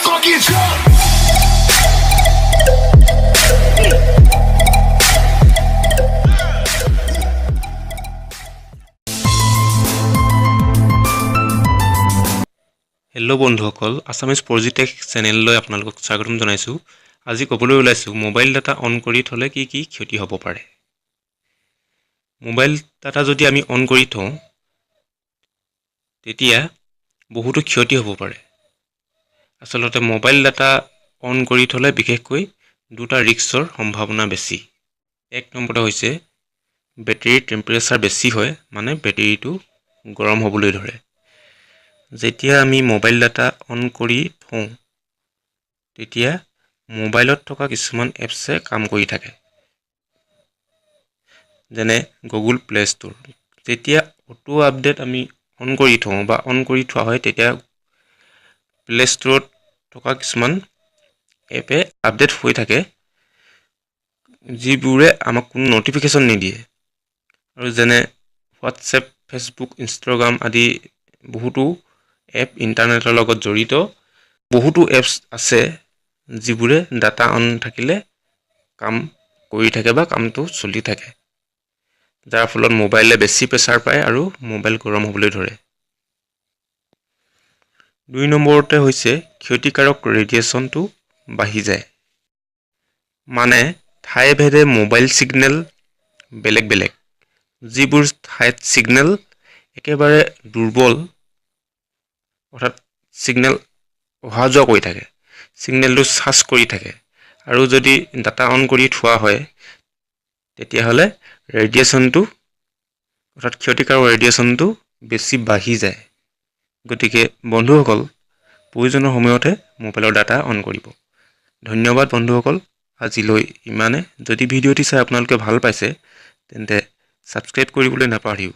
Fucking jump. Hello বন্ধুসকল, Assamese 4G tech চেনেললৈ আপোনালোকক স্বাগতম জনাইছোঁ। আজি ক'বলৈ ওলাইছোঁ, মোবাইল ডাটা অন কৰি থ'লে কি কি ক্ষতি হ'ব পাৰে। মোবাইল ডাটা যদি আমি অন কৰি থওঁ, তেতিয়া বহুতো ক্ষতি হ'ব পাৰে। আচলতে মোবাইল ডাটা অন কৰি থ'লে বিশেষকৈ দুটা ৰিস্কৰ সম্ভাৱনা বেছি। এক নম্বৰতে হৈছে বেটেৰীৰ টেম্পাৰেচাৰ বেছি হয়, মানে বেটেৰীটো গৰম হ'বলৈ ধৰে। যেতিয়া আমি মোবাইল ডাটা অন কৰি থওঁ, তেতিয়া মোবাইলত থকা কিছুমান এপছে কাম কৰি থাকে, যেনে গুগল প্লে ষ্ট'ৰ। যেতিয়া অ'টো আপডেট আমি অন কৰি থওঁ বা অন কৰি থোৱা হয়, তেতিয়া প্লে ষ্ট'ৰত থকা কিছুমান এপে আপডেট হৈ থাকে, যিবোৰে আমাক কোনো ন'টিফিকেশ্যন নিদিয়ে। আৰু যেনে হোৱাটছএপ, ফেচবুক, ইনষ্টাগ্ৰাম আদি বহুতো এপ, ইণ্টাৰনেটৰ লগত জড়িত বহুতো এপছ আছে, যিবোৰে ডাটা অন থাকিলে কাম কৰি থাকে বা কামটো চলি থাকে, যাৰ ফলত মোবাইলে বেছি প্ৰেছাৰ পায় আৰু মোবাইল গৰম হ'বলৈ ধৰে। দুই নম্বৰতে হৈছে ক্ষতিকাৰক ৰেডিয়েশ্যনটো বাঢ়ি যায়। মানে ঠাইভেদে মোবাইল ছিগনেল বেলেগ বেলেগ। যিবোৰ ঠাইত ছিগনেল একেবাৰে দুৰ্বল, অৰ্থাৎ ছিগনেল অহা যোৱা কৰি থাকে, ছিগনেলটো চাৰ্জ কৰি থাকে, আৰু যদি ডাটা অন কৰি থোৱা হয়, তেতিয়াহ'লে ৰেডিয়েশ্যনটো, অৰ্থাৎ ক্ষতিকাৰক ৰেডিয়েশ্যনটো বেছি বাঢ়ি যায়। গতিকে বন্ধুসকল, প্ৰয়োজনৰ সময়তহে মোবাইলৰ ডাটা অন কৰিব। ধন্যবাদ বন্ধুসকল, আজিলৈ ইমানে। যদি ভিডিঅ'টি চাই আপোনালোকে ভাল পাইছে, তেন্তে ছাবস্ক্ৰাইব কৰিবলৈ নাপাহৰিব।